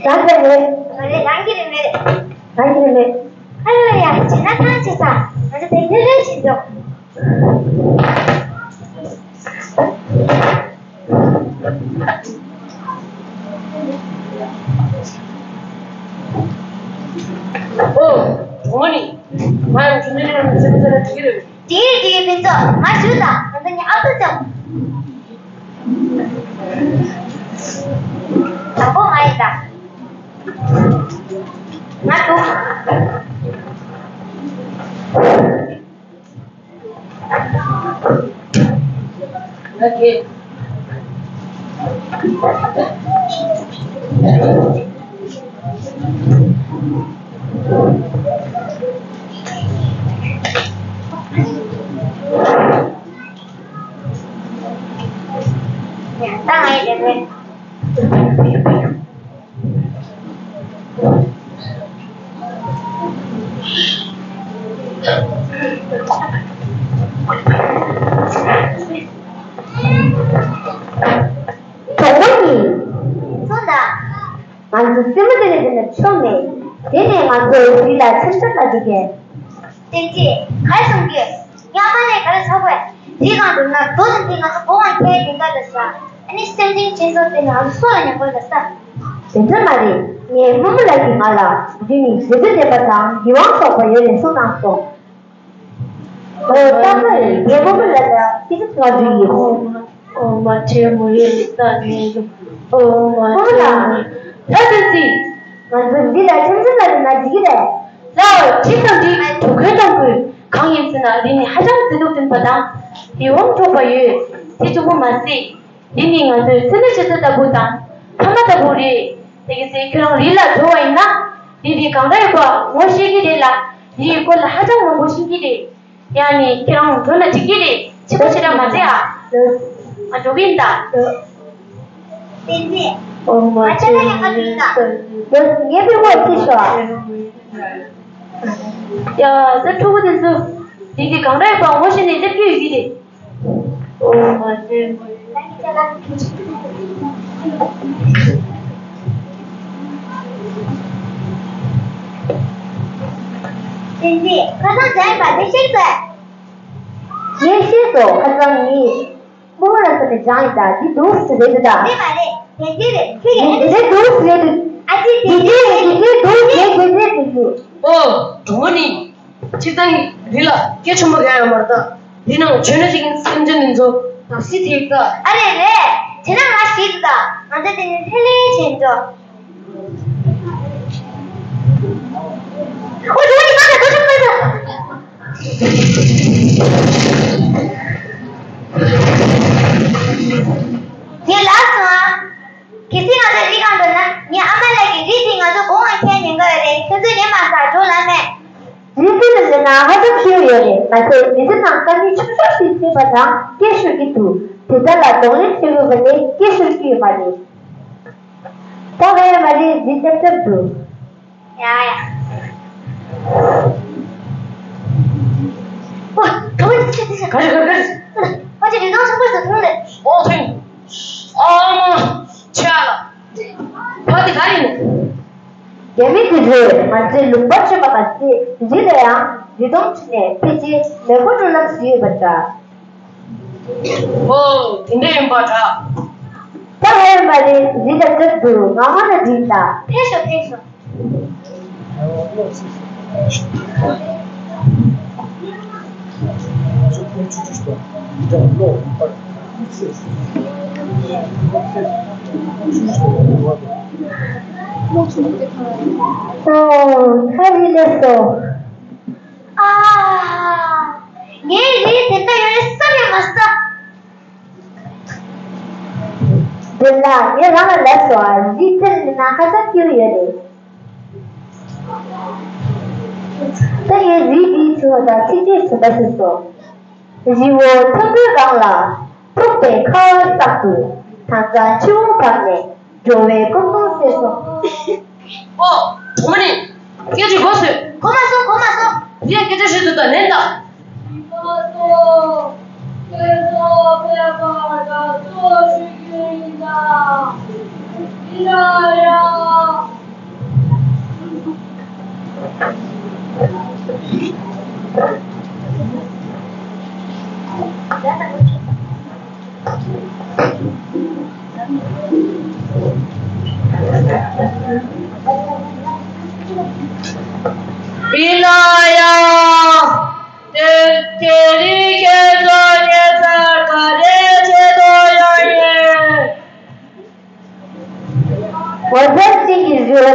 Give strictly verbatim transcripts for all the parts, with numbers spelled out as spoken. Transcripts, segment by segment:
ང་ཚོ་རེད། ང་རེད། རང་གི་རེད་མེད། རང་གི་རེད་མེད། ཨ་ལོ་ཡ། བྱས་ན་ཐང་ཆད་ས། ང་ཚོ་དེ་འདྲ་རེད་བྱེད་འདུག་ཨོ། གྲོགས་མོ་ནི། ང་ཡང་ཁྱོད་ཚོའི་རིང་ལ་མི་ཚེ་མི་ཚེ་ལ་འགྲིག་གི་རེད། འགྲིག་གི་རེད། འགྲིག་གི་རེད། ཕུན་ཚོགས། ང་ཞུ་དང་། ད་ལྟ་ངའི་ཨ་ཕ་ཚོ། དང་པོ་ང་ཡིན་ད། ང་འདུག་ང་དགེ། ད་ང་ཡི་དེ་རེད། གྲོགས་པོ་གཉིས། སོང་ད། ང་ཚོ་རྩེད་མོ་དེ་ནས་དེ་ནས་ཆོག་མེད། དེ་ནས་ང་ཚོ་རི་ལ་འཆམ་འཆམ་ལ་འགྲོ་གས། བསྟན་འཛིན། ག་རེ་གསུང་གི། ཡང་མ་ལས་ག་རེ་ཆགས་པས། རི་སྒང་དུ་ན་རྡོ་དང་དེ་ང་ཚོ་སྒོ་ང་ཁའི་སྡིངས་ཀ་ལ་བཞག་ཨ་ནི་སེམས་ཅན་ཁྱེད་ཚོ་དེ་ནི་ང་ཚོ་སྲོག་ལ་ཉེ་པོ་ལ་ས། དེ་འདྲ་མ་རེད། ངའི་རྨོ་མོ་ལགས་ཀྱིས་ང་ལ་འདི་ནི་མཛེས་སྡུག་ལྡན་པ་དང་ཡིད་དབང་འཕྲོག་པ་ཡོད་རེད་གསུངས་གནང་སོང་། ཨོ་ད་ག་རེད། ངའི་རྨོ་མོ་ལགས་ལ་སྐད་ཆ་དྲི་བ་འདྲི་ཡིན། ཨོ་མ་ཆེ་མོ་ཡོད་ལི་ས་ནས། ཨོ་མ་ཆེ་མོ། ལྷ་བསྟན་འཛིན། ང་ཚོ་འདི་ལ་འཆམ་འཆམ་ལ་འགྲོ་ན་འགྲིག་གི་རེད། ལའོ་ཁྲིད་དང་འགྲིག་དུ་ཁོས་དང་ཁོས། གང་ཡིན་ཟེར་ན་འདི་ནི་ཧ་ཅང་མཛེས་སྡུག་ལྡན་པ་དང་ཡིད་དབང་འཕྲོག་པ་ཡོད། དེ་གཅིག་པུ་མ་ཟད། འདི་ནི་ང་ཚོའི་སེམས་ནད་ཆེ་ཚད་ལྟ་བུ་དང་ཕ་མ་ལྟ་བུ་རེད། དེ་ག་ཚེ་ཁྱོད་རང་རི་ལ་འགྲོ་བ་ཡིན་ན། རི་འདི་གང་འདྲ་ཡོད་པ་ངོ་ཤེས་ཀྱི་རེད་ལ། རིའི་སྐོར་ལ་ཧ་ཅང་མང་པོ་ཤེས་ཀྱི་རེད། ཡང་ནི་ཁྱེད་རང་འགྲོ་ན་འགྲིག་གི་རེད། ཕྱི་པོ་ཞེ་དྲག་མ་བྱེད་ཨ། ང་འགྲོ་གི་ཡིན་ད། ཨོ་མ་ཆེ་ཡིན་ད། ངའི་པི་ཝར་ཅི་ཤོག་ཡ་ས་ཕྲུ་གུ་དེ་ཚོ། འདི་འདི་གང་འདྲ་ཡོད་པ་ངོ་ཤེས་ནས་སླེབས་ཀྱི་ཡོད་ཀྱི་རེད། ཨོ་མ་ཟེར་མོ། བསྟན་འཛིན། ཁ་སང་མཛད་པ་དེ་ཤེས་སོང་། ངས་ཤེས་སོང་། ཁ་སང་ངས་རྨོ་མོ་ལ་ཟེར་ནས་སྦྱངས་ཡིན་ད། འདི་འདུག་སེ་རེད་འདུག་ད། རེད་མ་རེད། དེ་འདི་རེད། ཁྱོད་ཀྱིས་ཨེ་འདི་འདྲ་འདུག་སེ་རེད་འདུག་ཨ་ཙི། དེ་འདི་རེད། དེ་འདི་འདུག་དེ་དེ་འདི་རེད་འདུག་ཨོ། གྲོགས་མོ་ནི། ཁྱེད་རང་གིས་རི་ལ་སྐད་ཆེན་པོ་རྒྱག་ཡོད་མ་རེད་ད། འདི་ནང་བྱོན་ན་ཅིག་ཡིན་སེམས་ཅན་འདི་ཚོ་བརྡབ་གསིག་ཐེབས་ད། ཨ་རེ་རེད། བྱས་ན་ང་ཞིག་ད། ང་ཚོ་དེ་ནི་ལྷེ་ལྷེ་བྱས་འགྲོ། ཨོ་འགྲོ་ནི་མ་ད་འགྲོ་ཆོག་མ་ད། ངས་ལབ་སོང་ཨ། གལ་སྲིད་ང་ཚོ་རི་སྒང་འགྲོ་ན་ངའི་ཨ་མ་ལགས་ཀྱིས་རི་དེ་ང་ཚོ་དགོང་ང་འཁྱེར་ཉན་གི་ཡོད་རེད། ཁྱོད་ཚོས་ཉན་མ་ཟ། འགྲོ་ལབ་མེད། རི་དེ་ལ་ཟེར་ན་ཧ་ཅང་ཁྱིའུ་ཡོད་རེད། མ་ཟད་མི་ཚེ་ནང་དཀའ་ངལ་ཆུང་ཆུང་ཞིག་འཕྲད་པ་དང་སྐད་ཤོར་གྱི་འདུག་དེ་དག་ལ་གདོང་ལེན་བྱེད་དགོས་པ་ནི་སྐད་ཤོར་གྱི་ཡོད་མ་རེད། ད་ག་ཡོད་མ་རེད། རི་ལྟབ་ལྟབ་འདུག་ཡ་ཡ། ཨོ། ག་བ་འདི་ཆ་འདི་ཆ། ག་རེ་ག་རེ་ག་རེ། ཨོ་ཅི་རི་སྟོང་ཆེན་པོ་ཞིག་མཐོང་ལེ། ཨོ་ཐེངས། ཨ་མ། ཆ་ལ། བ་དེ་ག་རེ་ཡིན། རྒྱ་མི་དེ་ཚོས་ང་ཚོའི་ལུང་པར་བྱོན་པ་མ་ཟད་རི་ལ་ཡང་རི་སྟོང་ཁྲིད་ནས་ཕལ་ཆེར་མེ་འཁོར་འགྲོ་ལམ་བཟོས་ཡོད་པ་འདྲ། ཨོ། དེ་འདྲ་ཡིན་པ་འདྲ། ད་ག་ཡིན་པ་རེད། རི་ལ་བརྒྱབ་འདུག་ང་ཧོན་ན་འགྲིག་ད། ཕེབས་ཤོག་ཕེབས་ཤོག་ཨོ། ད་རི་སླེབས་སོང་། ཨ། ངས་རི་དེ་འདྲ་ཡོད་རེད་བསམ་ཡང་མ་བསམ། འདི་ལ་ངས་རང་ལ་ལབ་སོང་ཨ། རི་རྩེར་སླེབས་ན་ཧ་ཅང་སྐྱིད་པོ་ཡོད་རེད། ད་ངས་རི་འདིའི་ཆུ་བོ་དང་ཚིགས་བཅད་གསུམ་པ་ཞུས་སོང་། རི་བོ་མཐོན་པོའི་སྒང་ལ། འཁྲུགས་པའི་ཁ་བ་སྲབ་ཏུ། དྭངས་གཙང་ཆུ་བོ་བབས་ནས། འགྲོ་བའི་ཀུན་སློང་སེལ་སོང་། ཨོ། གྲོགས་མོ་ནི། སྐད་ཆ་གོ་སོང་། གོ་མ་སོང་། གོ་མ་སོང་། རེད། སྐད་ཆ་བཤད་དུས་ད་ལན་ད། ཁྱེད་ཚོ་ཕེབས་པར་དགའ་བསུ་ཞུ་རྒྱུ་ཡིན་ད། ཡིན་ད་ཡ།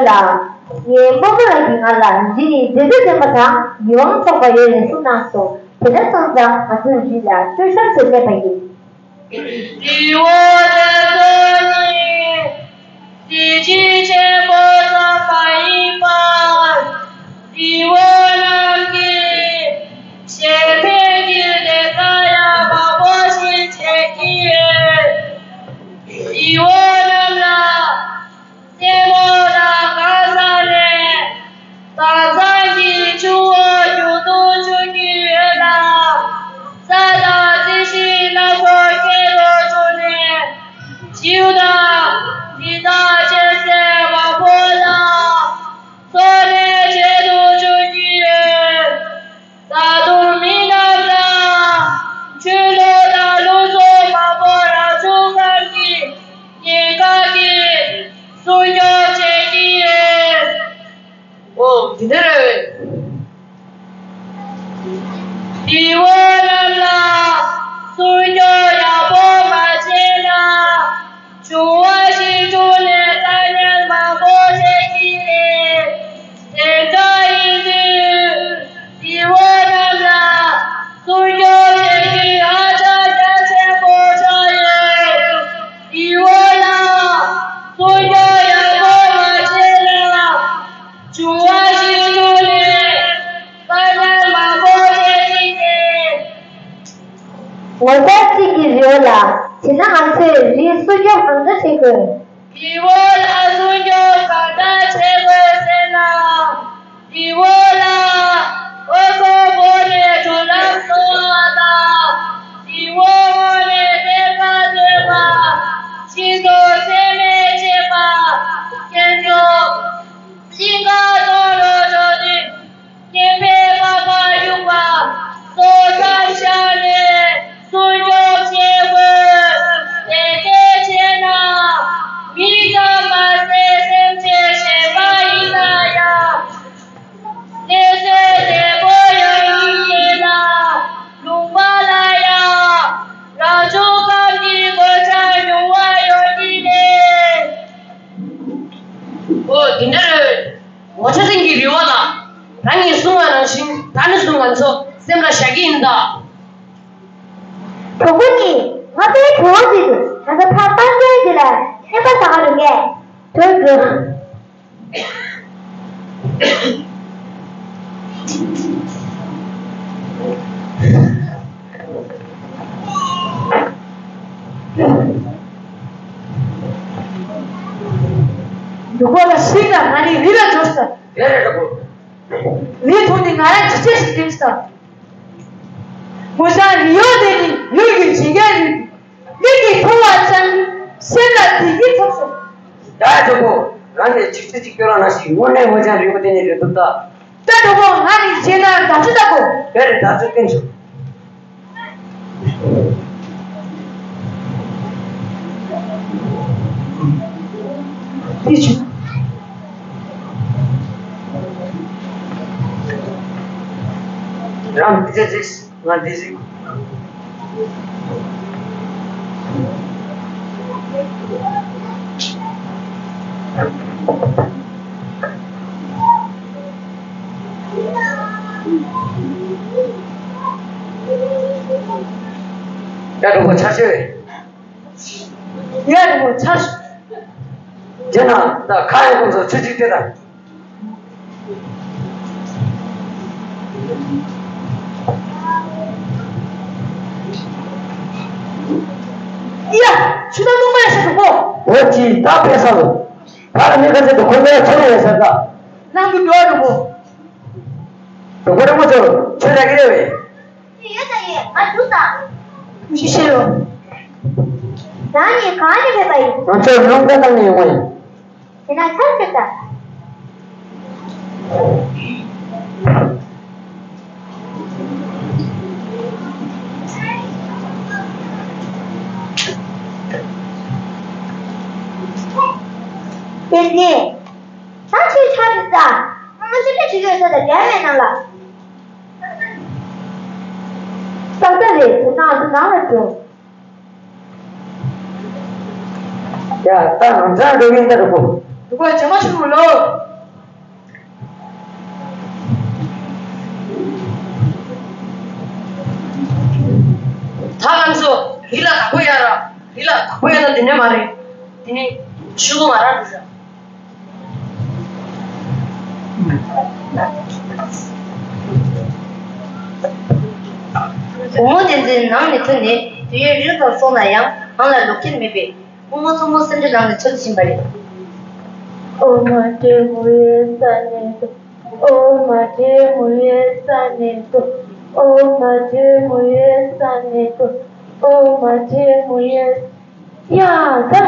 ལ། ངའི་རྨོ་མོ་ལགས་ཀྱིས་ང་ལ་རི་ནི་འདྲེ་འདོད་ལྡན་པ་དང་ཡིད་དབང་འཕྲོག་པ་ཡོད་རེད་གསུངས་གནང་སོང་། དེ་འདྲ་སོང་ཙང་ང་ཚོས་རི་ལ་སྤྲོ་འཆམ་དུ་སླེབས་པ་ཡིན། རི་བོ་དེ་ཚོ་ནི་གཟི་བརྗིད་ཆེན་པོ་ཙམ་མ་ཡིན་པར། རི་བོ་རྣམས་ཀྱིས་གཞན་ཕན་གྱི་ལས་ཀ་ཡང་མང་པོ་ཞིག་བྱེད་ཀྱི་ཡོད། རི་བོ་རྣམས་ལ་རྩེ་མོ་དང་གང་ཟག་ནས་དྭངས་གཙང་གི་ཆུ་བོ་རྒྱུན་དུ་འབྱུང་གི་ཡོད་ལ། རྩྭ་དང་རྩི་ཤིང་སྣ་ཚོགས་སྐྱེ་རུ་བཅུག་ནས་བྱིའུ་དང་འབྲི་དང་ཅན་ཟེར་མང་པོ་ལ་འཚོ་གནས་བྱེད་དུ་འཇུག་གི་ཡོད། ད་དུང་མི་རྣམས་ལ་ཆོས་ལུགས་དང་ལུགས་སྲོལ་མང་པོ་རང་བྱུང་ཁམས་ཀྱི་ཉེན་ཁ་གིས་སྲུང་སྐྱོབ་བྱེད་ཀྱི་ཡོད། ཨོ། འདི་འདྲ་རེད། རི་བོ་རྣམས་ལ་སྲུང་སྐྱོབ་ཡག་པོ་མ་བྱས་ན། འབྱུང་བ་ཞིག་འབྱུང་ནས་དཀའ་ངལ་མང་པོ་འཕྲད་ཀྱི་རེད། དེ་འདྲ་ཡིན་དུས་རི་བོ་རྣམས་ལ་སྲུང་སྐྱོབ་བྱེད་རྒྱུ་ཧ་ཅང་གལ་ཆེན་པོ་ཆགས་ཡོད། རི་བོ་ལ་སྲུང་སྐྱོབ་ཡག་པོ་མ་བྱས་ན། འབྱུང་བ་ཞིག་འབྱུང་ནས་དཀའ་ངལ་མང་པོ་འཕྲད་ཀྱི་རེད། ངོ་མཚར་ཅན་གྱི་རི་བོ་ལ། བྱས་ན་ང་ཚོས་རི་སྲུང་སྐྱོབ་གང་འདྲ་བྱེད་དགོས། རི་བོ་ལ་སྲུང་སྐྱོབ་གང་འདྲ་བྱེད་དགོས་ཟེར་ན། རི་བོ་ལ་འོད་སྲུང་བོར་ནས་འགྲོ་ལམ་བཟོ་བ་དང་། རི་བོ་ངོས་ནས་གཏེར་ཁ་བཏོན་པ། ཤིང་ཏོག་ཚད་མེད་བཅད་པ། སྐྱེ་འཚོ་གླིང་ག་གཏོང་རོགས་འགྲོ་དུས། སྐྱེ་འཕེལ་པགས་པ་གཡུག་པ་སོགས་མཚམས་བཞག་ནས་སྲུང་སྐྱོབ་བྱེད་དགོས། དེ་འདྲ་བྱས་ན་མི་ཙམ་མ་ཟད་སེམས་ཅན་གཞན་པ་ཡིན་ན་ཡང་གནས་ཚུལ་བདེ་པོ་ཡོང་གི་ཡོད་ལ། ལུང་པ་ལ་ཡང་རང་བྱུང་ཁམས་ཀྱི་གོད་ཆག་ཉུང་བ་ཡོང་གི་རེད། ཨོ་དེ་འདྲ་རེད། ངོ་མཚར་ཅན་གྱི་རི་བོ་ལ། རང་གིས་གསུངས་པ་ནང་བཞིན་ད་ནས་བཟུང་ང་ཚོ་སེམས་ལ་བཞག་གི་ཡིན་ད། གྲོགས་པོ་གཉིས། ང་དཔེ་གྲོགས་ཅིག་འདུག་ང་ཚོ་ཕར་སྤང་རྒྱན་འདི་ལ་ལྷན་པ་ཟ་ག་འགྲོ་གས། འགྲོ་འགྲོ། འདུག་གོ་ལ་ཤིག་ན་ང་ནི་རི་ལ་འགྲོ་ས། རེད་རེད་རེད་གོ། རི་མཐོང་ནས་ང་རང་ཅི་བྱེད་ཞིག་དྲན་ས། མོ་ཤ་རི་ཡོད་དེ་ནི་ཡུལ་གྱི་བྱེད་མཁན་རེད། མིག་གིས་མཐོང་བ་ཙམ་གྱིས་སེམས་ལ་བདེ་སྐྱིད་ཐོབ་སོང་། ད་གྲོགས་པོ། རང་གིས་ཆིག་སྒྲིལ་གྱི་སྐྱོ་ར་ན་ཞིག་དངོས་གནས་ངོ་ཅང་རིག་པ་དེ་ནི་རེད་འདུག་ད། ད་གྲོགས་པོ་ང་ནི་བྱས་ན་བདག་ཆུ་ལྟ་གོ། དེ་རེད་བདག་ཆུ་བསྟན་ཆོག་དེ་ཆུ། རང་དེ་ཆ་ཅིག་ང་འདི་ཞིག་ཡ་གྲོགས་པོ་ཆ་ཤོད། ཡ་གྲོགས་པོ་ཆ་ཤོད། རྗེས་ན་ད་ཁ་ཡང་ཁོང་ཚོ་ཆུ་གཅིག་སྟེར་དང་། ཡ། ཆུ་དང་སྣུམ་པ་ཡ་ཤ་གྲོགས་པོ། འོ་ཅི་ད་ཕེ་ས་ལོ། ད་ལ་མི་ཁ་ཚེ་དུ་ཁོ་ནས་ཆུ་ལ་ཡ་ཤ་ད། ནང་དུ་འགྲོ་གྲོགས་པོ། གྲོགས་པོ་རིན་པོ་ཆེ་ཆུ་རག་གི་རེད་བས། ཡོད་ད་ཡོད། ང་འདུག་ད། ཞི་ཞི་རོ། རང་ཉིད་གང་ནས་ཕེབས་པ་ཡིན། ང་ཚོ་ལུང་པ་བཏང་ནས་ཡོང་བ་ཡིན། དེ་ན་ཆར་ཞིག་ད། དེ་ནས། ད་ཆུ་ཆར་ཞིག་ད། ང་ཆུ་ལས་ཆུ་ཡོད་ས་ད་རྒྱ་མེད་ནང་ལ། ཏག་ཏག་རེད། དེ་ན་ང་ཚོ་ནང་ལ་འགྲོ། ཡ། ད་ང་ཚོ་འགྲོ་གིན་ད་འགྲོ་གོ། ཁོ་བྱེ་མ་ཆུང་ངུ་ལོ། ད་ང་ཚོ་རི་ལ་བདག་པོ་ཡ་ར། རི་ལ་བདག་པོ་ཡ་ན་དེ་ནས་མ་རེད། དེ་ནས་ཆུ་ལོ་ང་ར་འགྲོ་ཤག་བུ་མོ་དེ་ཚོའི་ནང་ནས་ཐོན་ནས་དུས་ཡུན་རིང་ཙམ་སོང་ན་ཡང་ང་ལ་ལོག་ཁྱེར་མེད་པས། སྐུ་ངོ་མཚོ་མོ་སེམས་ཁྲལ་ནང་ནས་ཚོད་བཞིན་པ་རེད། ཨོ་མ་དྲེད་མོ་ཡོད་ས་ནས་འདུག་ཨོ་མ་དྲེད་མོ་ཡོད་ས་ནས་འདུག་ཨོ་མ་དྲེད་མོ་ཡོད་ས་ནས་འདུག་ཨོ་མ་དྲེད་མོ་ཡོད། ཡ་ད།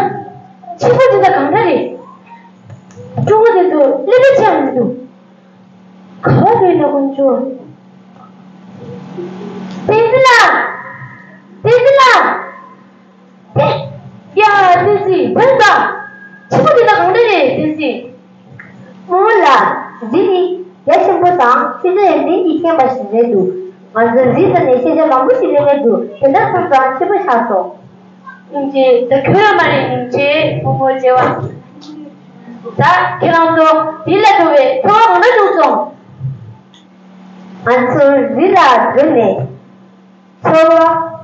ཕྱི་པོ་དེ་ད་གང་འདྲ་རེད། ཀྲུང་གོ་དེ་ཚོ་ཀླད་པ་ཆགས་མི་འདུག་ག་བ་འགྲོ་ཡིན་ན་ཁོང་ཚོ། བསྟན་འཛིན་ལགས། བསྟན་འཛིན་ལགས། ཡ། བསྟན་འཛིན་བོད་པ། ཕྱི་པོ་འདི་ལ་གང་འདྲ་རེད་བསྟན་འཛིན། རྨོ་མོ་ལགས། རི་ནི་རྒྱ་ཆེན་པོ་དང་ཤེས་བྱ་ཡོན་ཏན་གྱིས་ཁེངས་པ་ཞིག་རེད་འདུག་ང་ཚོ་རི་ས་ནས་ཤེས་བྱ་མང་པོ་ཞིག་ལེན་གྱི་འདུག་དེ་འདྲ་སོང་ཙང་ཕྱི་པོ་ཆགས་སོང་། སྙིང་རྗེ། ད་ཁྱོད་རང་མ་རེད་སྙིང་རྗེ། རྨོ་མོ་བྱེ་བ། ད་ཁྱེད་རང་ཚོ་རི་ལ་འགྲོ་བའི་ཚོར་བ་གང་འདྲ་བྱུང་སོང་། ང་ཚོ་རི་ལ་འགྲོ་ནས། ཚོར་བ།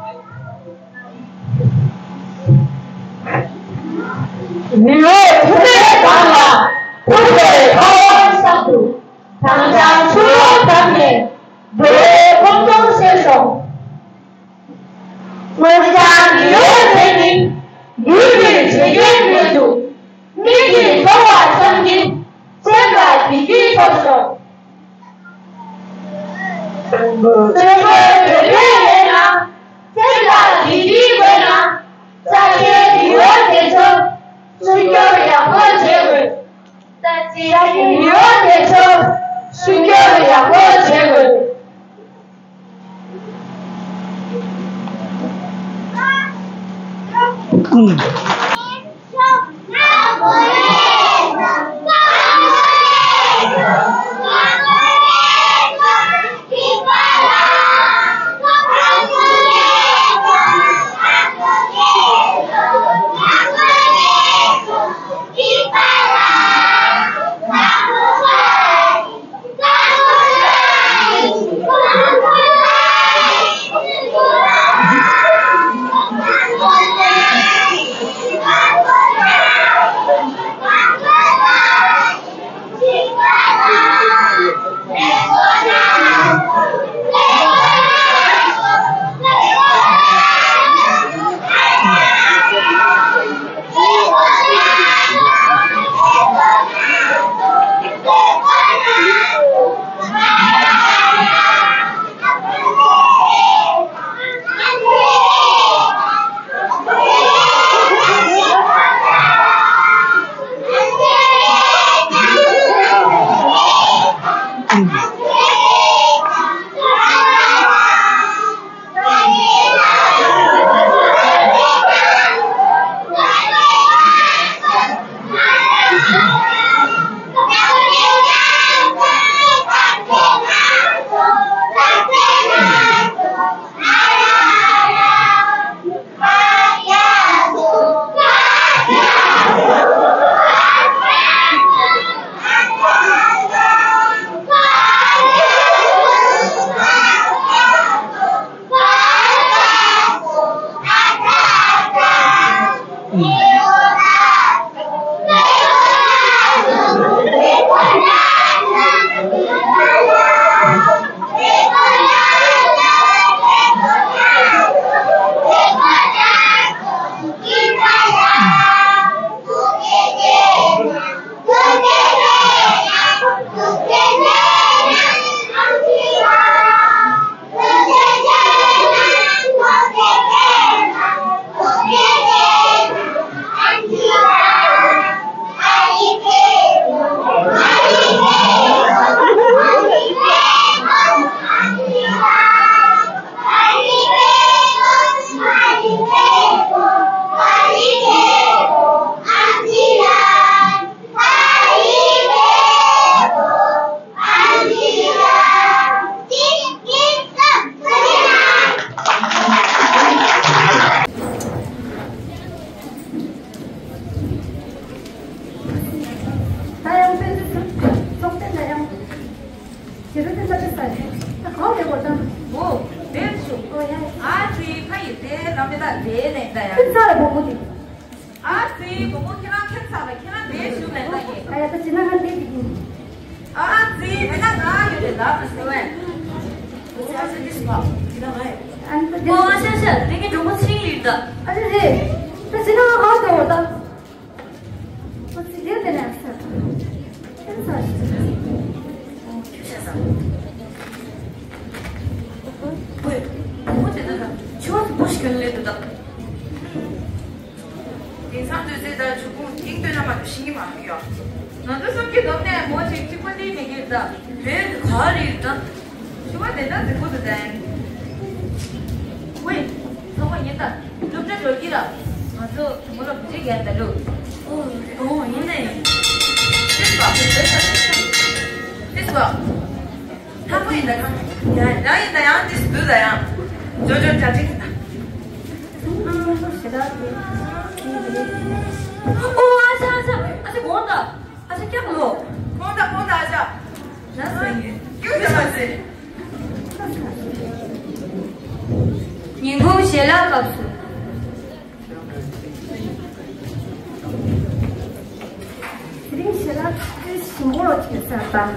མི་འོས་ཐུབ་པའི་གང་ལ་ཐུབ་པའི་ཁ་བ་བསམ་དུ། དང་ཅང་ཆུ་ལོག་བརྒྱབ་ནས་འགྲོ་བའི་ཁོམ་སྡོང་སེལ་སོང་། སྔོན་ཆད་མི་འོས་དེ་ནི་ཡུལ་གྱི་བྱེད་ཀྱི་མི་འདུག་མིག་གིས་མཐོང་བ་ཙམ་གྱིས་སེམས་ལ་བདེ་སྐྱིད་ཐོབ་སོང་། བཙུན་མོའི་བོད་དོན་ཡོད་ན། སེམས་ལ་བདེ་སྐྱིད་དགོས་ན། རྩ་ཆེའི་མི་འོས་དེ་ཚོ་སྲུང་སྐྱོབ་ཡག་པོ་བྱེད་དགོས། རྩ་ཆེའི་མི་འོས་དེ་ཚོ་སྲུང་སྐྱོབ་ཡག་པོ་བྱེད་དགོས། ཨ་ཁ་སེ་ཝན། ཨ་ནི་ད་ཨོ་ཨ་ཤ་ཤ་དེ་གི་གྲོགས་པོ་ཚིང་ལིར་ད། ཨ་རེ་རེད། ད་ཅི་ན་ཧ་དོ་ད། ཁོ་ཚིག་ལེར་དེ་ནས་ཨ་ཤ། ཁྱོད་ས་ཤི། ཁྱོད་ཤ་ས། ཝེ། ཁོ་དེ་ན་ད་ཆུ་བ་ཚོ་བུ་ཤི་གྱོན་ལེ་དུ་ད། དེང་སང་དུས་ཚོད་ད་ཆུ་ཁུང་ཐིང་སྟོན་ན་མ་གཏོགས་ཤེས་ཀྱི་མ་རེད་ཡ། ང་ཚོ་གསུམ་གྱི་སྡོམ་ནས་མོ་ཅིག་གཅིག་པ་གནས་མི་དགོས་ད། རེད་ག་རེད་ད། ཆུ་བ་དེ་ད་རྫིག་པོ་འདུག་ད། ཝེ། ཚང་མ་ཉན་ད། སློབ་གྲྭ་འགྲོ་གི་ར། ང་ཚོ་དུ་མོ་ལ་བུ་ཅིག་རྒྱག་ད་ལུ། ཨོ་ཨོ་ཡིན་ད་ཡིན། ཏིས་པ། ཏིས་པ། ཐ་མོ་ཡིན་ད་ཁ། ཡ་ཡ་ཡིན་ད་ཡང་ཏིས་འདུག་ད་ཡང་། ཇོ་ཇོ་གྲ་སྒྲིག་ད། ཨོ་ཨ་ཅག་ཨ་ཅག་ཨ་ཅག་གོང་ད། ཨ་ཅག་སྐྱབས་ལོ། གོང་ད་གོང་ད་ཨ་ཅག་ན་སོ་ཡིན། ཀྱུ་ད་མ་ཟེར། ཉིན་གུང་ཞལ་ལག་སྐབས་སུ། དེ་རིང་ཞལ་ལག་དེ་ཞིམ་པོ་རོ་བྱེད་ས་དང་།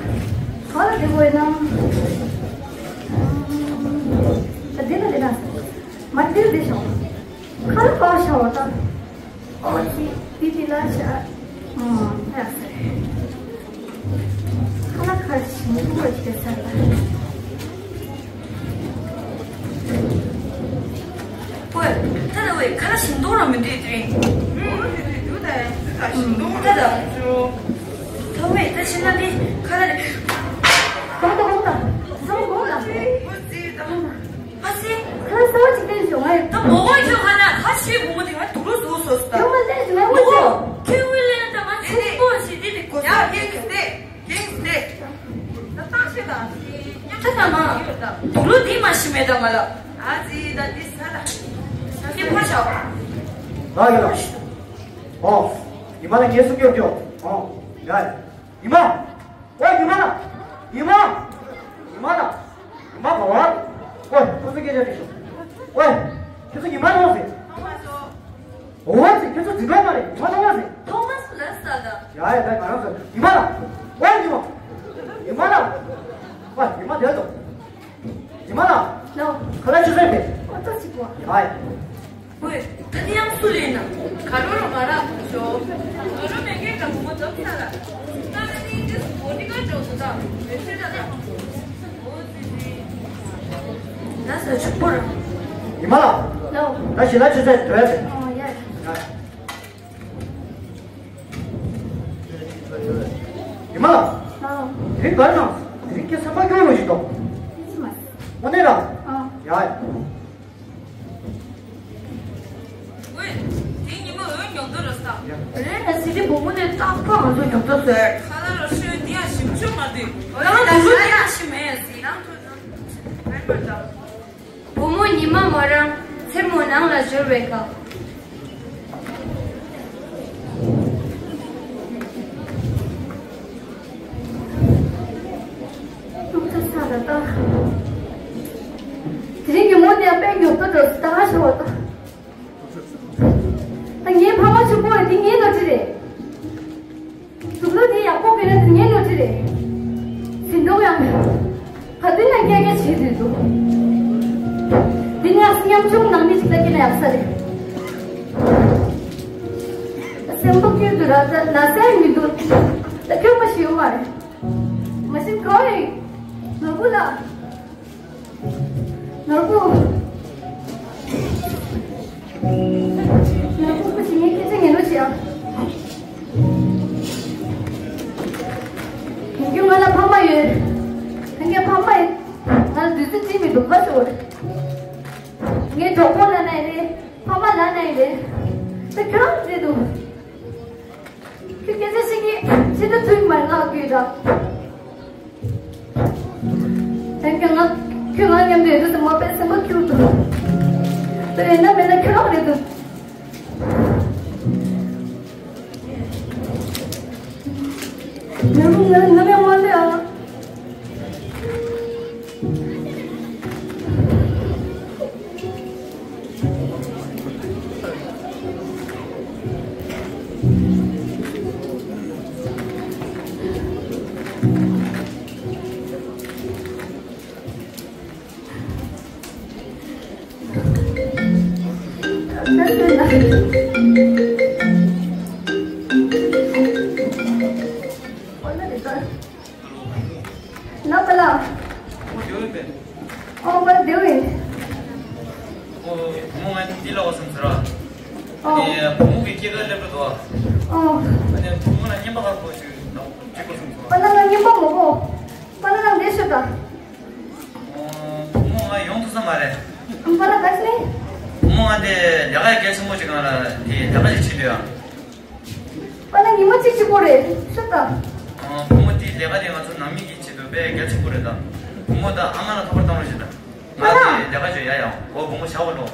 ག་ལ་བསྡད་དགོས་ན། ད་འདི་ལ་བསྡད་ན། མ་འདིར་བསྡད་ཤོག་ཁ་ལ་པའོ་ཤ་བ་དང་། ཨོ་ཙི་དེ་དེ་ལ་ཤ། ཨ་ཡག་ས་རེད། ཁ་ལག་ཁ་ཞིམ་པོ་བྱེད་ས་ལ། ཝེ། ད་ལྟ་ཝེ་ཁ་ལག་ཞིམ་མདོག་རང་མི་འདུག་དེ་རིང་། ཨོ་དེ་དེ་དུ་ད་ཡང་དུ་ད་ཞིམ་མདོག་རང་ད་ད། ཞུ། ད་ཝེ་ད་ཕྱིན་ན་དེ་ཁ་ལག་རེད། གོང་དུ་གོང་དུ། གོང་དུ་གོང་དུ། ཨོ་ཙི་ད། ཨ་སི། ཁ་ལག་གསར་པ་ཅིག་སྟེར་བྱུང་ང་ཡོད། ད་མོ་གོ་ཁྱོད་ཁ་ན་ཁ་ཤས་བུ་མོ་དེ་ང་དུག་ལོག་བཟོ་བཟོ་སོང་ད། ཡོང་མ་སྟེར་བྱུང་ང་མོ་ཡོད་ཅོ། ཁྱོད་ཝི་ལེན་ད་ང་ཚོ་པོ་ཞིག་དེ་དེ་གོ་ཡ་ས་ཀིང་སི་ཏེ། ཀིང་སི་ཏེ། ད་ཏང་ཤེ་ད། ད་ད་མ། དུག་ལོག་དེ་མ་ཤི་མེད་ད་ང་ལ། ཨ་ཙི་ད་དེ་ས་ད། ཁྱེད་ཕར་ཤོག་ལགས་ཡིན་ལགས། ཨོ། ཉི་མ་ལ་ངལ་གསོ་སྐྱོབ་ཀྱོ། ཨོ། ཡ། ཉི་མ། ཨོ་ཉི་མ་ལགས། ཉི་མ། ཉི་མ་ལགས། ཉི་མ་ག་བ། ཨོ་ཁོ་ཚོ་སྐད་ཆ་དྲིས་ཤོག་ཨོ། ཁྱོད་ཚོ་ཉི་མ་ལོངས་ཟེར། ཨོ་ཙི་ཁྱོད་ཚོ་འཛིན་གྲོགས་མ་རེད། ཉི་མ་ལོངས་ཟེར། ཐོ་མ་སི་ལ་ས་ད། ཡ་ཡ་ད་ང་རང་ཚོ་ཉི་མ་ལགས། ཨོ་ཉི་མ། ཉི་མ་ལགས། ཨོ་ཉི་མ་དེ་ལ་འགྲོ། ཉི་མ་ལགས། ལོ། ཁ་ལག་ཆུ་ཚོད་མེད། ཨོ་ཏོ་ཅིག་གོ། ཡ་ཡ། ཝེ། ད་དེ་ཡང་སུ་ལེན་ན། ག་རོ་རོ་མ་ར་ཤོ། ག་རོ་མེ་གེ་ག་བུ་མོ་འཛོམས་ས་ལ། ད་ནི་དེ་སུ་བོ་ཏི་ཀ་འཇོག་སུ་ད། མེ་ཚེ་ད་ད། ཨོ་ཙི་ཙི། ད་ས་ཆུ་པོ་ར། ཉི་མ་ལགས། ལོ། ད་ཞལ་ལག་ཆུ་ཚོད་དོད་པས། ཨོ་ཡ། ཡ། ཉི་མ་ལགས། ཨོ། དེ་རིང་ག་རེ་གནང་། དེ་རིང་ཁྱེད་སེམས་པ་སྐྱོ་བོ་ཞིག་འདུག་ཁྱེད་ཀྱི་མ། དངོས་གནས་ར། ཨོ། ཡ། ཝེ། དེ་ཉི་མ་འོད་ཉོབ་ཏོ་རེད་ས། རེད་ན་སི་ཏི་བུ་མོ་ནས་རྟག་པར་ང་ཚོ་ཉོབ་ཏོ་ཟེར། ཁ་ལ་རོ་ཤོད་འདི་ཡང་ཞིམ་ཆུ་མ་འདུས། ང་དུ་ལུ་འདི་ཡང་ཞིམ་མེད་ཟེར། བུ་མོ་ཉི་མ་མོ་རང་མཚན་མོ་ནང་ལ་འབྱོར་བའི་སྐབས། ཐུགས་ཚ་ས་ལ་ལྟ། དེ་རིང་གི་མོ་དེ་ཡང་དཔེ་མགྱོགས་པོ་འགྲོ་ལྟ་ཤོག་ལྟ། ད་ངའི་ཕ་མ་ཕྱུག་པོ་རེད་དེ་ངའི་ནོར་འཁྲུལ་རེད། དུག་ལོག་དེ་ཡག་པོ་གི་རེད་དེ་ངའི་ནོར་འཁྲུལ་རེད། ཟིན་ཐོག་ཡང་ག་དུས་ན་སྐད་སྐད་བྱེད་དུས་འདུག་འདི་ནས་ཉམ་ཆུང་ནང་མི་ཞིག་ལ་སྐྱེས་ན་ཡག་ས་རེད། སེམས་པ་སྐྱིད་དུ་ར་ད་ན་ས་ཡང་མི་འདུག་ད་སྐྱོ་པོ་ཞིག་ཡོད་མ་རེད། མ་གཞི་ཁོ་ཡིན། ནོར་བུ་ལགས། ནོར་བུ། ནོར་བུ་ཁོ་ཞིག་ངས་སྐད་ཆ་ངན་པ་བྱས་ཨ། ཡིན་རྒྱུ་ང་ལ་ཕ་མ་ཡོད། ངའི་ཕ་མ་ཡིན། ང་ལ་དུས་ཚོད་ཅིག་མི་འདུག་ག་ཞོར། ངའི་གྲོགས་པོ་ལ་ན་ཡི་རེད། ཕ་མ་ལ་ན་ཡི་རེད། ད་ཁྱོད་རང་བྱེད་འདུག་ཁྱོད་སྐད་ཆ་བཤད་ཀྱི་ཕྱི་དྲོ་ཐུག་མ་ང་དགོས་ད། ཡང་ཁྱོད་ང་ཁྱོད་ང་མཉམ་དུ་ཡོད་དུས་སུ་མ་དཔེ་སེམས་པ་སྐྱིད་འདུག་དེ་ཡིན་ན་མེད་ན་ཁྱོད་རང་རེད་འདུག་ང་ང་ང་མེད་མ་ལས་ཨ། བུ་མོ་གི་སྐྱེས་སྐར་སླེབས་འགྲོ་འདུག་ཨ་ནི་བུ་མོ་ལ་རྔན་པ་ག་རེ་ཕོག་ཅིག་ནང་གཅིག་པུ་སོང་སོང་། པ་ལགས་ལ་རྔན་པ་མ་ཕོག་པ་ལགས་ལ་འདི་ཤོད་ད། བུ་མོ་ང་ཡོང་ཐུབ་ས་མ་རེད། པ་ལགས་ག་ཚོད་ནི། བུ་མོ་ང་དེ་ལས་ཀ་གལ་ཆེན་པོ་ཅིག་སྒང་ལ་དེ་ལས་ཀ་ཅིག་བྱེད་འདོད་ཨ། པ་ལགས་ཉི་མ་གཅིག་གཅིག་པོ་རེད་ཤོད་ད། བུ་མོ་དེ་ལས་ཀ་དེ་ང་ཚོ་ནང་མི་གི་ཆེད་དུ་དཔེ་གལ་ཆེན་པོ་རེད་ད། བུ་མོ་ད་ཨ་མ་ལ་ཁ་པར་བཏང་རོགས་བྱེད་ད། ང་དེ་ལས་ཀ་བྱེད་ཡ་ཡང་འོ་བུ་མོ་བཞག་པ་འགྲོ།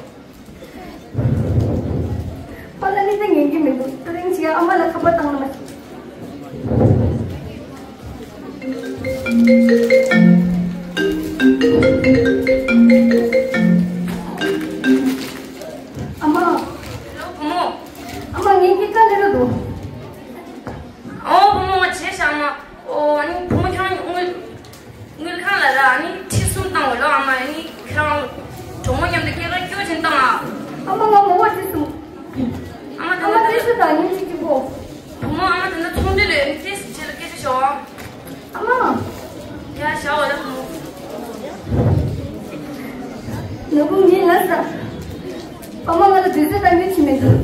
པ་ལགས་ནི་ད་ཉན་གྱི་མི་འདུག་དེ་རིང་ཅིག་ཨ་མ་ལ་ཁ་པར་བཏང་ན་མ་ཤེས། ཨ་མ། ཨ་མ། ཨ་མ་ངའི་སྐྱེས་སྐར་སླེབས་འགྲོ་འདུག་ཨོ་བུ་མོ་བྱས་ཤག་ཨ་མ། ཨོ་ཨ་ནི་བུ་མོ་ཁྱོད་རང་དངུལ་དངུལ་ཁང་ལ་ར་ཨ་ནི་ཁྲི་གསུམ་བཏང་བ་ལོ། ཨ་མ་ཨ་ནི་ཁྱེད་རང་གྲོགས་མོ་མཉམ་དུ་སྐྱེས་སྐར་སྐྱོར་བཞིན་བཏང་ཨ། ཨ་མ་ང་མོ་བ་ཁྲི་གསུམ། ཨ་མ་ད་ཨ་མ་ལྟ་ཤོག་ད་ཉིན་གཅིག་གཅིག་པོ། བུ་མོ་ཨ་མ་ད་ལྟ་ཚོང་འདུས་ལ་ཨ་ནི་ཏོག་ཙམ་བྱས་ལ་སྐད་ཆ་ཤོད་ཨ། ཨ་མ། ཡ་བཞག་འོ་ད་བུ་མོ། ནོར་བུ་ངའི་ལ་ས། ཨ་མ་ང་ལ་དུས་ཚོད་གཏང་རྒྱུ་བྱེད་མི་འདུག་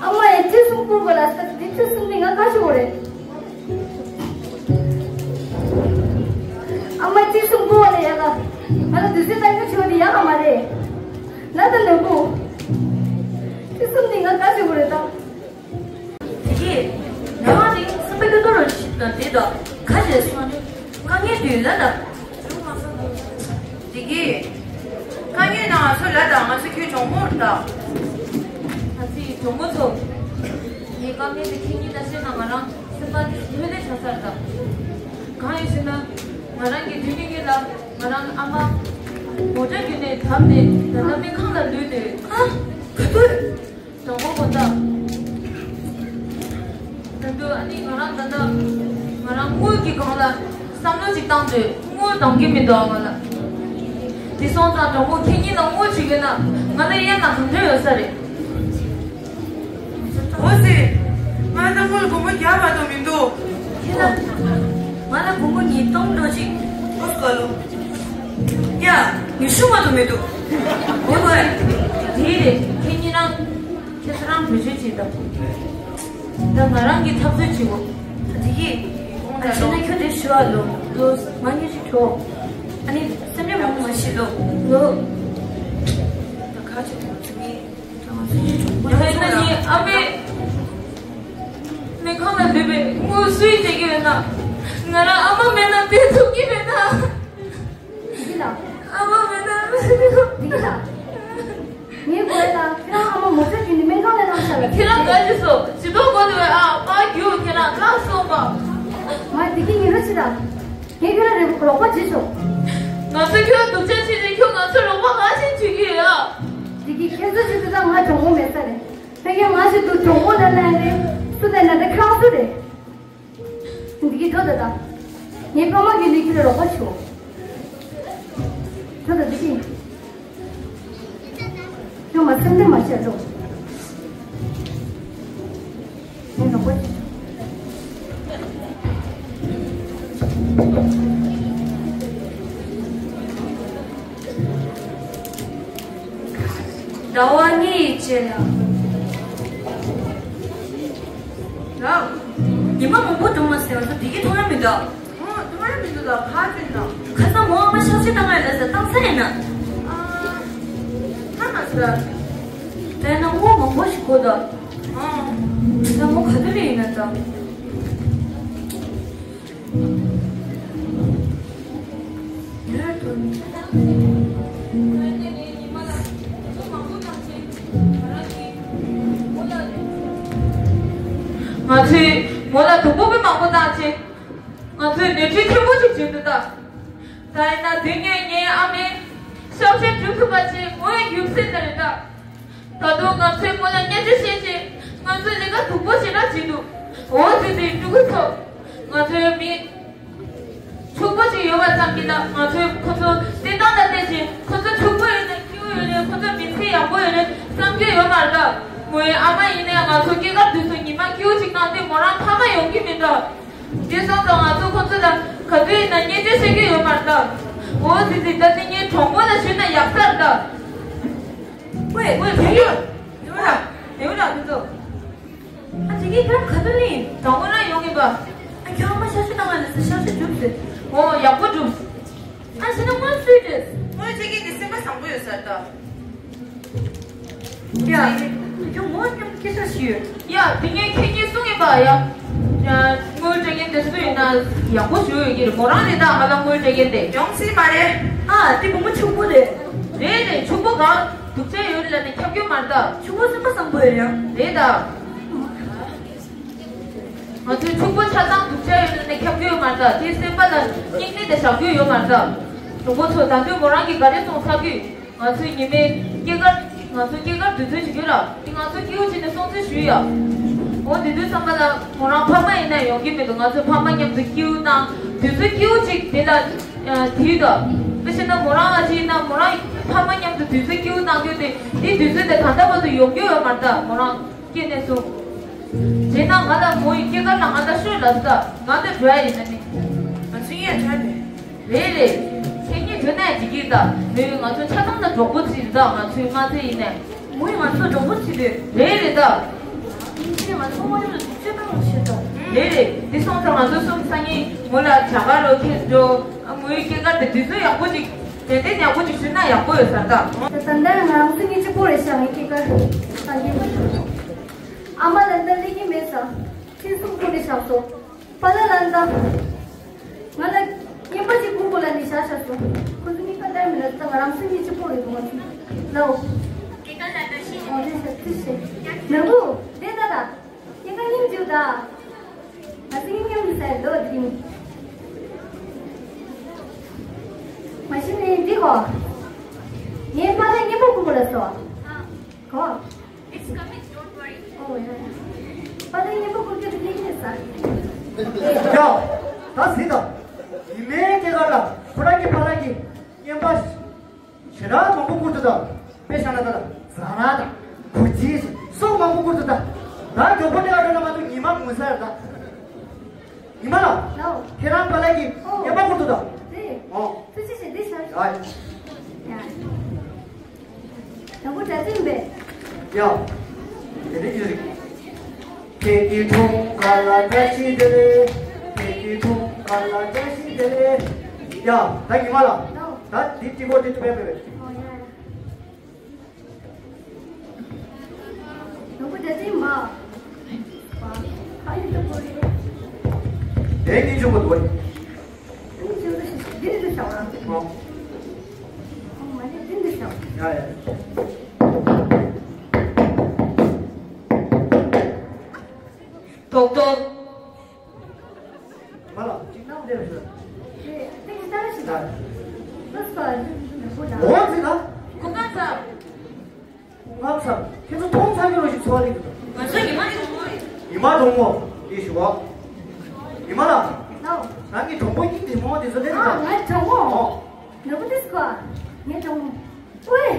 ཨ་མ་ཡང་ཁྲི་གསུམ་བསྐུར་དགོས་ལ་ས་འདི་ཁྲི་གསུམ་འདི་ང་ག་ཤོད་དགོས་རེད། ཨ་མ་ཁྲི་གསུམ་བསྐུར་བ་ལ་ཡ་ལ་ང་ལ་དུས་ཚོད་གཏང་རྒྱུ་བྱེད་པ་འདི་ཡག་ག་མ་རེད། ལ་ད་ནོར་བུ། ཁྲི་གསུམ་འདི་ང་ག་ཤོད་དགོས་རེད་ད། དེ་གིས། ངས་དེ་སེམས་པ་སྐྱོ་དོ་རུ་ཞིག་དང་དེ་དང་ཁ་ཞེས་སོང་། དཀའ་ངལ་དུས་ལ་དང་། དེ་གིས། དཀའ་ངལ་ནང་ང་ཚོ་ལ་དང་ང་ཚོ་ཁྱོད་གྲོགས་མོར་དང་། ད་ཚིག་གྲོགས་མོ་ཚོ། ངའི་དཀའ་ངལ་དེ་ཁྱེད་གཉིས་ད་བཤད་ན་ང་རང་སེམས་པ་དེ་ལྷོད་ལྷོད་ཆགས་ཚར་དང་། གང་ཡིན་ཟེར་ན། ང་རང་གི་དུས་ནས་ངེད་ལ་ང་རང་ཨ་མ། མོ་ཊ་བརྒྱུད་ནས་བབས་ནས་ད་ལྟ་སྨན་ཁང་ལ་ལུས་ཏེ། ཨ། ག་དུས། དང་པོ་གོ་ད། ད་དུང་ཨ་ནི་ང་རང་ད་ལྟ་ང་རང་དངུལ་གྱི་སྒང་ལ་བསམ་བློ་ཅིག་བཏང་དུས་དངུལ་འདང་གི་མི་འདུག་ང་ལ། དེ་སོང་ཙང་དང་པོ་ཁྱེད་གཉིས་ལ་དངུལ་ཅིག་ཡོད་ན་ང་ལ་གཡར་ན་གང་འདྲ་ཡོད་ས་རེད། འོ་ཟེར། ང་ད་དངུལ་སྒོར་མོ་བརྒྱ་མ་གཏོགས་མི་འདུག་ཁྱེད་ལ། ང་ལ་སྒོར་མོ་ཉིས་སྟོང་འགྲོ་ཅིག་ཨོ་སྐལ་ལོ། ཡ། ཉི་ཤུ་མ་གཏོགས་མི་འདུག་ཡོད་པ། དེ་རེད་ཁྱེད་གཉིས་རང་། ཁྱེད་ཚོ་རང་བེད་སྤྱོད་བྱེད་དང་། ད་ང་རང་གི་འཐབ་རྩོད་བྱེད་དགོས། ད་དེ་གིས། ཨ་ཁྱེད་ན་ཁྱོད་དེ་ཞུ་བ་ལོ། ལོ། ང་གཉིས་ཤིག་གྲོགས། ཨ་ནི་སེམས་ནས་མང་མ་ཤི་ལོ། ལོ། ད་ཁ་ཆེ་དང་ཚུལ་མིན། ད་ང་ཚོ་གཉིས་གྲོགས་པོ་ཡིན་ན་ནི་ཨ་མའི། སྨན་ཁང་ལ་སྡོད་པའི་དངུལ་སུས་སྤྲད་ཀྱི་ཡོད་ན། ང་རང་ཨ་མ་མེད་ན་བསྡད་ཐུབ་ཀྱི་མེད་ན། འདི་ལ། ཨ་མ་མེད་ན། འདི་ལ། ངའི་གོ་ཡ་ལ་ཁྱེད་རང་ཨ་མ་མོ་ཊ་བརྒྱུད་ནས་སྨན་ཁང་ལ་གནང་ཤག་ལ། ཁྱེད་རང་ག་ཅི་སོ་ཇི་ལྟར་གོ་དེ་བས་ཨ་ཕ་རྒྱུ་ཁྱེད་རང་ལ་སོང་པ། མ་འདི་གི་ཉིན་རོ་ཅི་ད། ངས་ཁྱོད་ལ་རེ་རོགས་པ་བྱེད་ཆོག་ང་ཚོ་ཁྱོད་སྡུག་ཅག་བྱེད་ནས་ཁྱོད་ང་ཚོ་རོགས་པ་ག་ཅི་བྱེད་ཀྱི་ཡོད་ཨ། འདི་གི་ཁྱེད་ཚོ་ཅི་ད་ང་གྲོགས་མོ་མེད་ས་རེད། ཕ་གི་ང་ཞིག་ཏུ་གྲོགས་མོ་ལ་ལན་རེད། སུ་ལ་ན་རེ་ཁྱེད་རང་ཚོ་རེད། འདི་གི་ཐོ་ད་ད། ངའི་ཕ་མ་གི་ལས་ཀྱི་རོགས་པ་བྱོས། ཐོ་ད་འདི་གི། ཁྱོད་མ་སེམས་ཁྲལ་མ་བྱེད་རོགས། ངའི་རོགས་པ་བྱོས། ཟླ་བ་གཉིས་ཡི་རྗེས་ལ། ལགས། ཉི་མ་མང་པོ་འགྲོ་མ་ཟེར་བ་ཚོ་བདེ་སྐྱིད་མཐོང་ཡ་མི་འདུག་ཨོ། མཐོང་ཡ་མི་འདུག་ལགས། ག་ཚོད་ཡིན་ནམ། ཁ་སང་མོ་ཨ་མ་གཤག་བཅོས་བཏང་ཡ་ལ་ཟེར་བཏང་ས་ཡིན་ན། ཨ། ཐ་མ་ཟེར། དེ་ན་དངུལ་མང་པོ་ཞིག་དགོས་འདུག་ཨ། ད་མོ་ག་དུས་ལ་ཡིན་ན་ད། ང་ཚོས་མོ་ལ་དུག་པོ་དཔེ་མང་པོ་བཏང་བྱས། ང་ཚོས་ནད་ཁྲི་ཆེན་པོ་ཞིག་བྱུང་འདུག་ད། ད་ཡིན་ན་དེ་སྔོན་ངའི་ཨ་མས་གཤག་བཅོས་གྲུབ་ཐུབ་པ་བྱས་མོ་ཡང་ཡུག་སྲིད་ན་རེད་ད། ད་དུང་ང་ཚོས་མོ་ལ་བརྙས་བཅོས་བྱས་རྗེས་ང་ཚོས་ལས་ཀ་སྡུག་པོ་ཞེ་དྲག་བྱས་འདུག་འོ་དེ་དེ་ཕྲུ་གུ་ཚོ། ང་ཚོའི་མི་ཕྱུག་པོ་ཞིག་ཡོད་པ་ཙམ་གྱིས་ད་ང་ཚོས་ཁོ་ཚོ་བསྟེན་སྟངས་ལ་བལྟས་ཤིང་ཁོ་ཚོ་ཕྱུག་པོ་ཡོད་ན་སྐྱིད་པོ་ཡོད་རེད། ཁོ་ཚོ་མི་ཚེ་ཡག་པོ་ཡོད་རེད་བསམ་གྱི་ཡོད་མ་རེད་ད། མོའི་ཨ་མ་ཡིན་ནའི་ང་ཚོ་སྐྱེས་སྐར་དུས་སུ་ཉི་མ་སྐྱིད་པོ་ཞིག་བཏང་སྟེ་མོ་རང་ཕ་མ་ཡོང་གི་མིན་ད། དེ་སོང་ཙང་ང་ཚོ་ཁོ་ཚོ་ལ་ག་དུས་ཡིན་ན་བརྙས་བཅོས་བྱེད་ཀྱི་ཡོད་མ་རེད་ད། འོ་ཙི་ཙི་ད་དེ་ངའི་གྲོགས་མོ་ལ་ཞུས་ན་ཡག་ས་རེད་ད། ཝེ་ཝེ་བུ་ཡུ། ཡོད་ར་ཡོད་ར་ཁོ་ཚོ། ཨ་དེ་གའི་ཁྱོད་ག་དུས་ལེན། དང་པོ་ན་ཡོང་གི་པ། ཨ་ཁྱོད་ཨ་མ་ཤ་ཤ་བཏང་བ་ལ་ཟེར་ཤ་ཤ་གྲུབ་ཟེར། འོ་ཡག་པོ་གྲུབ། ཨ་ཤ་ན་དངུལ་སུས་སྤྲད། དངུལ་ཁྱེད་ཀྱིས་འདི་སེམས་པ་བཟང་པོ་ཡོད་ས་རེད་ད། ཡ། ཁྱོད་ངོ་སྙོམས་སྐད་ཆ་ཞུས། ཡ་དེ་ངས་ཁྱེད་གཉིས་གསུང་ཡིན་པ་ཡ། དངུལ་སྤྲད་མཁན་དེ་སུ་ཡིན་ན་ཡག་པོ་ཞུ་ཡོད་ཀྱི་རེད། མོ་རང་རེད་ད་ང་ལ་དངུལ་སྤྲད་མཁན་དེ། ཡོང་སྲིད་མ་རེད། ཨ་དེ་བུ་མོ་ཕྱུག་པོ་རེད། རེད་རེད། ཕྱུག་པོ་ག་སྡུག་ཅག་ཡོད་ལ་ནི་ཁྱབ་རྒྱུ་མ་རེད་ད། ཕྱུག་པོ་སེམས་པ་བཟང་པོ་ཡོད་རེད་ཡ། རེད་ད། ང་ཚོའི་ཕྱུག་པོ་ཆ་ཚང་སྡུག་ཅག་ཡོད་ན་ནི་ཁྱབ་རྒྱུ་ཡོད་མ་རེད་ད། དེའི་སེམས་པ་ལ་སྙིང་ནད་དེ་བཞག་རྒྱུ་ཡོད་མ་རེད་ད། གྲོགས་པོ་ཚོ་ད་དུང་མོ་རང་གིས་ག་རེ་གསུངས་ཚར་དུས་ང་ཚོའི་ཉི་མའི་སྐྱེས་སྐར་ང་ཚོའི་སྐྱེས་སྐར་དུས་ཚོད་བྱེད་རྒྱུ་ར་དེ་ང་ཚོ་སྐྱིད་པོ་བྱས་ནས་སྲུང་བརྩི་ཞུས་ཡ། འོ་དེ་དུས་ཙམ་པ་ལ་མོ་རང་ཕ་མ་ཡིན་ན་ཡོང་གི་མི་འདུག་ང་ཚོའི་ཕ་མ་མཉམ་དུ་སྐྱིད་པོ་གནང་དུས་ཚོད་སྐྱིད་པོ་ཅིག་དེ་ལ་དུས་ད། དཔེ་བྱས་ན་མོ་རང་ང་ཅིག་ཡིན་ན་མོ་རང་ཕ་མ་མཉམ་དུ་དུས་ཚོད་སྐྱིད་པོ་གནང་རྒྱུ་དེ་དེ་དུས་ཚོད་དེ་ད་ལྟ་བར་དུ་ཡོང་རྒྱུ་ཡོད་མ་རེད་ད་མོ་རང་། སྐྱེས་ནས་བཟུང་། རྗེས་ན་ང་ལ་མོ་ཡི་སྐྱེས་སྐར་ལ་ང་ད་ཤོད་ལབ་ད་ང་ད་འགྲོ་ཡ་ཡིན་ན་ནི། ང་ཚོ་ཡང་འགྲོ་ཡ་རེད། རེད་རེད། ཁྱེད་གཉིས་འགྲོ་ན་འགྲིག་གི་ད་མོས་ང་ཚོ་ཆ་ཚང་ལ་གྲོགས་པོ་ཚིག་ད་ང་ཚོའི་མ་ཚེ་ཡིན་ནས། མོ་ཡིས་ང་ཚོ་གྲོགས་པོ་ཚིག་རེད། རེད་རེད་ད། ཡིན་ཕྱིན་ང་ཚོ་མ་ཡོང་ལ་སྡུག་ཅག་བཏང་བ་ཞིག་ད། རེད་རེད། འདི་སོང་ཙང་ང་ཚོ་གསུམ་སང་ཉིན་མོ་ལ་བྱ་དགའ་རོགས་ཁྱེར་འགྲོ། ཨ་མོའི་སྐྱེས་སྐར་དེ་དུས་ཚོད་ཡག་པོ་ཅིག་དྲན་རྟེན་ཡག་པོ་ཅིག་ཞུས་ན་ཡག་པོ་ཡོད་ས་རེད་ད། ད་ལྟ་ང་རང་ཚོ་གཉིས་གཅིག་པོ་རེད་ཤག་ངའི་སྐྱེས་སྐར་བཏང་གི་མི་འདུག་ཨ་མ་ལ་ད་སླེབས་ཀྱི་མེད་ས། ཁྲིད་གསུམ་ཁོ་ནས་བཞག་སོང་། པཱ་ལགས་ལ་ད། ང་ལ་རྔན་པ་ཅིག་བསྐུར་དགོས་ལབ་ནས་བཞག་བཞག་སོང་། ཁོ་ཚོ་གཉིས་ཀ་ལྟར་མི་ལ་ད་ང་རང་ཚོ་གཉིས་གཅིག་པོ་རེད་འདུག་ང་ཚོ། ལའོ། སྐྱེས་སྐར་ལ་བཀྲ་ཤིས་བདེ་ལེགས། ཨོ་དེ་ཤ་དེ་ཤ། ནོར་བུ་དེ་ད་ད། ཁྱེད་ཀ་སྙིང་རྗེ་ད། ང་ཚོ་སྙིང་རྗེ་ཟེར་ལོ་དེ་རིང་། མ་གཞི་ནས་འདི་གོ། ངའི་པཱ་ལགས་རྔན་པ་བསྐུར་དགོས་ལབ་སོང་། གོ། It's coming, don't worry. ཨོ་ཡ་ཡ། པཱ་ལགས་རྔན་པ་བསྐུར་རྒྱུ་དེ་ངས་ཟ། ཡ། ད་གཟིགས་དང་། ཉི་མའི་སྐྱེས་སྐར་ལ་ཁོ་རང་གི་པཱ་ལགས་ཀྱིས་རྔན་པ་ཞེ་དྲག་མང་པོ་བསྐུར་འདུག་ད། དཔེ་བཞག་ན་ད་ཟ་ར་དང་གུ་ཅི་སོགས་མང་པོ་བསྐུར་འདུག་ད། ད་མགྱོགས་པོ་སླེབས་ཡ་འགྲོ་ན་མ་གཏོགས་ཉི་མ་ངུ་ས་རེད་ད། ཉི་མ་ལགས། ལའོ། ཁྱེད་རང་པཱ་ལགས་ཀྱིས་ཨོ། རྔན་པ་བསྐུར་འདུག་ད། རེད། ཨོ། ཐུགས་རྗེ་ཆེ་འདི་ཞག་ཡ། ཡ། ཡག་པོ་འདྲ་ཅིག་མེད། ཡ། དེ་ནས་ཡོད་རེད། ཕ་གི་འཁྲུངས་སྐར་ལ་བཀྲ་ཤིས་བདེ་ལེགས། ཕ་གི་འཁྲུངས་སྐར་ལ་བཀྲ་ཤིས་བདེ་ལེགས། ཡ། ད་ཉི་མ་ལགས། ལའོ། ད་འདི་ཏི་གོ་འདི་ཏུ་བས་བས་བས། ཨོ་ཡ་ཡ། ནོར་བུ་འདྲ་ཅིག་མ། ཨ་ཡི་ཏུ་གོ་རེད། དེ་གཉིས་ཆུང་པོ་འདུག་བས། འདི་འདི་བྱ་བ། ཨོ། ཨོ་མ་ནི་འདི་འདི་བྱ་བ། ཡ་ཡ། ཏོག་ཏོག་མ་ལ་ཅིག་ནང་འདེབས་ཞུ། འོ་ཟིན་ལ། གོ་སྐབས་ཟ། ང་ཚོ་ཁྱེད་ཚོ་མཐོང་ཚར་གྱི་རོ་ཞིག་འཚོ་བ་རིག་ང་ཚོ་ཉི་མ་གྲོགས་མོ་ཡིན། ཉི་མ་གྲོགས་མོ་ཡིན་ཞུ་བ། ཉི་མ་ལགས། ལགས། རང་གི་གྲོགས་པོ་སྙིང་རྗེ་མོ་དེ་ཚོ་ལས་ཨ་རེད། ང་གྲོགས་མོ། ཨོ། ནོར་བུ་དེ་སྐོ། ངའི་གྲོགས་མོ། ཨོའེ།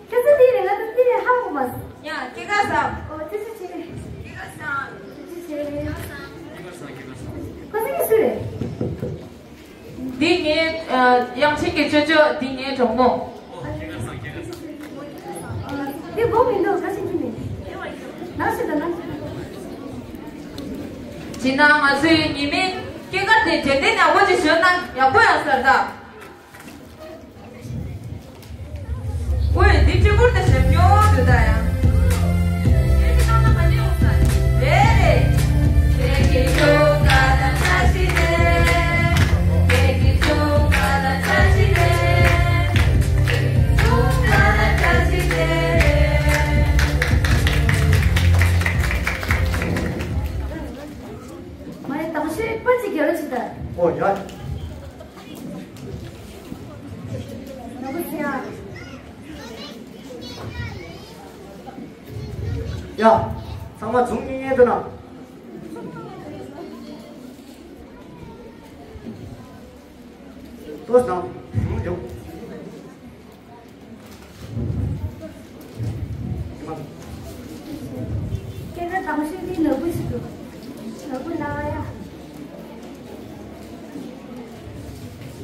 ཁྱེད་ཚོ་འདི་རེད་ང་ཚོ་འདི་རེད་ཧ་གོ་མ་སོང་། ཡ་སྐྱེས་སྐར་བཟང་། ཨོ་ཙི་ཙི་ཙི། སྐྱེས་སྐར་བཟང་། ཙི་ཙི་ཙི། ཁོ་ཚོ་གཉིས་སུ་རེད། འདི་ངའི་ཨ་དབྱངས་ཅན་གྱི་ཅོ་ཅོ། འདི་ངའི་གྲོགས་མོ། འདི་སྒོ་མི་འདུག་ཁ་ཤས་ཀྱིས་མིན། ནང་ཞིག་དང་ནང་ཞིག་དང་། བྱས་ན་ང་ཚོའི་ཉི་མའི་སྐྱེས་སྐར་དེ་དྲན་རྟེན་ཡག་པོ་ཅིག་ཞུས་ན་ཡག་པོ་ཡོང་ས་རེད་ད། ཨོའེ་འདི་སྤྲི་གུར་དེ་ཞིམ་ཉོ་འདུག་ད་ཡ། ཁྱེད་ཀྱི་ནང་ན་ག་འདྲ་ཡོང་ས་རེད། རེད་རེད། ཁྱེད་ཀྱི་ཆུང་ཀ་ལ་བཀྲ་ཤིས་བདེ། ཁྱེད་ཀྱི་ཆུང་ཀ་ལ་བཀྲ་ཤིས་བདེ། ཆུང་ཀ་ལ་བཀྲ་ཤིས་བདེ། མ་ཡི་དང་ཤོས་པ་ཅིག་རྒྱལ་ལ་ཅིག་ད། ཨོ་ཡ། ཡ། ཚང་མ་འཛུམ་མཉེས་མཉེས་འདུག་ན། ལྟོས་དང་། ཡོང་། སྐད་ཆ་དང་ཤོས་འདི་ནོར་བུ་ཞིག་འདུག་ནོར་བུ་ལ་ཡ།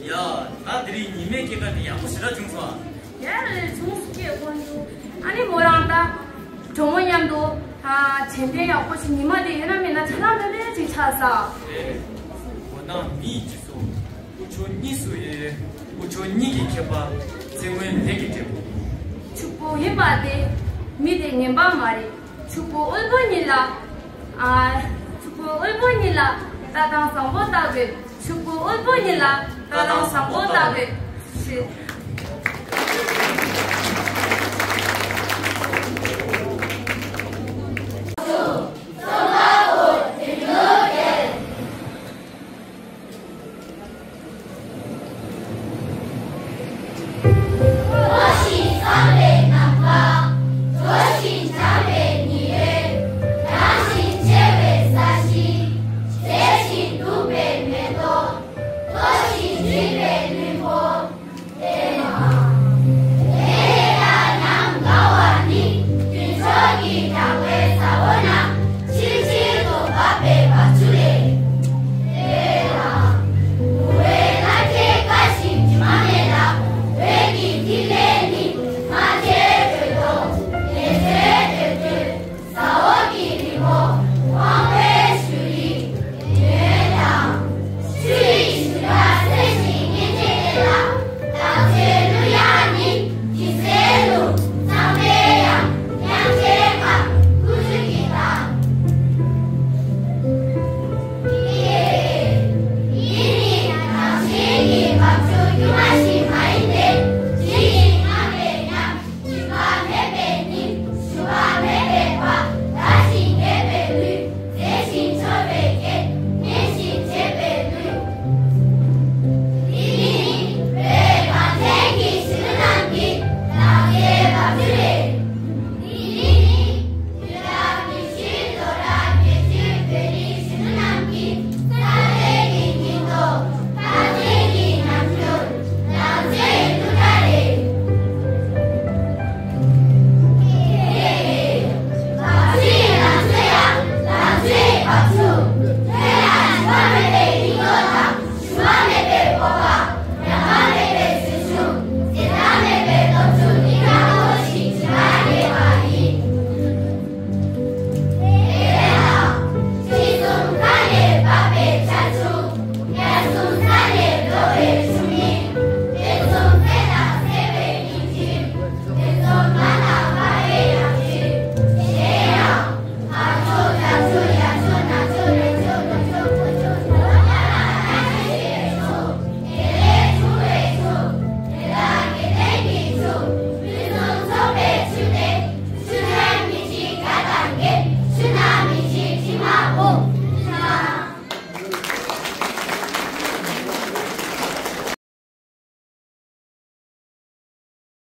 ཡ། ད་དེ་རིང་ཉི་མའི་སྐྱེས་སྐར་དེ་ཡག་པོ་ཞེ་དྲག་བྱུང་སོང་ཨ། ཡ་རེད་བྱུང་སོང་སྐྱེས་དགོངས་འདུག་ཨ་ནི་མོ་རང་ད་གྲོགས་མོ་མཉམ་དུ་ ཨ། དྲན་རྟེན་ཡག་པོ་ཞིག་ཉི་མ་དེ་ཡོད་ན་མེད་ན་ཆ་ལག་འདྲ་འདྲ་ཅིག་ཆགས་ས། ཨེ། འོ་ན་མི་ཡི་སྤྱི་ཚོགས་དབུ་ཕྱོགས་གཉིས་སུ་དབྱེ། དབུ་ཕྱོགས་གཉིས་ཀྱི་ཁྱད་པར་ཚེ་སྔོན་ལས་ཀྱིས་འགྲེལ་དགོས། ཕྱུག་པོ་ཡིན་པ་དེ་མི་དེ་ངན་པ་མ་རེད། ཕྱུག་པོ་དབུལ་པོ་གཉིས་ལ། ཨ། ཕྱུག་པོ་དབུལ་པོ་གཉིས་ལ་ལྟ་སྟངས་བཟང་པོ་ལྟ་དགོས། ཕྱུག་པོ་དབུལ་པོ་གཉིས་ལ་ལྟ་སྟངས་བཟང་པོ་ལྟ་དགོས། ཞེས།